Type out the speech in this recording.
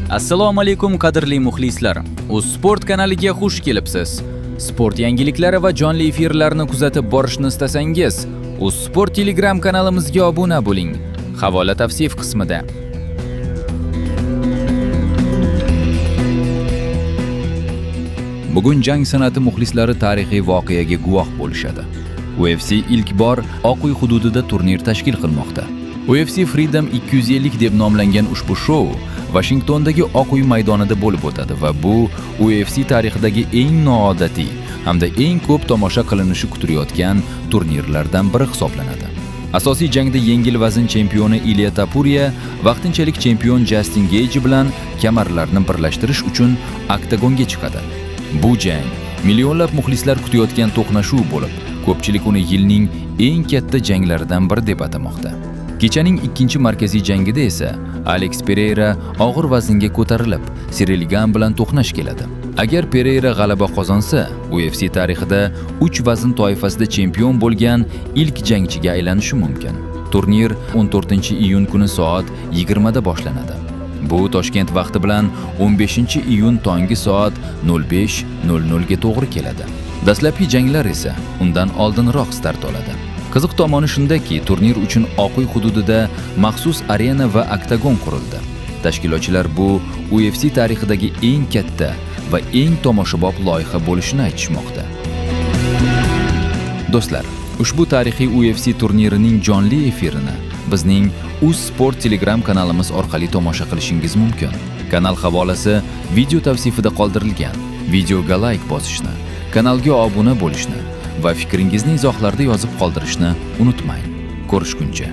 Assalomu alaykum, qadrli muxlislar. Uz Sport kanaliga xush kelibsiz. Sport yangiliklari va jonli efirlarni kuzatib borishni istasangiz, Uz Sport Telegram kanalimizga obuna bo'ling. Havola tavsif qismida. Bugun jang san'ati muxlislari tarixiy voqeaga guvoh bo'lishadi. UFC ilk bor Oq uy hududida turnir tashkil qilmoqda. UFC Freedom 250 deb nomlangan ushbu shou Vashingtondagi Oq uy maydonida bo'lib o'tadi va bu UFC tarixidagi eng noodatiy hamda eng ko'p tomosha qilinishi kutilayotgan turnirlardan biri hisoblanadi. Asosiy jangda yengil vazn chempioni Ilya Tapuriya vaqtinchalik chempion Justin Geyji bilan kamarlarni birlashtirish uchun oktagonga chiqadi. Bu jang millionlab muxlislar kutayotgan to'qnashuv bo'lib, ko'pchilik uni yilning eng katta janglaridan biri deb atamoqda. Kechaning ikkinchi markaziy jangida esa Alex Pereira og'ir vaznga ko'tarilib, Siril Gan bilan to'qnash keladi. Agar Pereira g'alaba qozonsa, UFC tarixida 3 vazn toifasida chempion bo'lgan ilk jangchiga aylanishi mumkin. Turnir 14-iyun kuni soat 20 da boshlanadi. Bu Toshkent vaqti bilan 15-iyun tongi soat 05:00 ga to'g'ri keladi. Dastlabki janglar esa undan oldinroq start oladi. Qiziq tomoni shundaki, turnir uchun Oq uy hududida maxsus arena va oktagon qurildi. Tashkilotchilar bu UFC tarixidagi eng katta va eng tomoshabob loyiha bo'lishini aytishmoqda. Do'stlar, ushbu tarixiy UFC turnirining jonli efirini bizning Uz Sport Telegram kanalimiz orqali tomosha qilishingiz mumkin. Kanal havolasi video tavsifida qoldirilgan. Videoga like bosishni, kanalga obuna bo'lishni va fikringizni izohlarda yozib qoldirishni unutmang. Ko'rishguncha.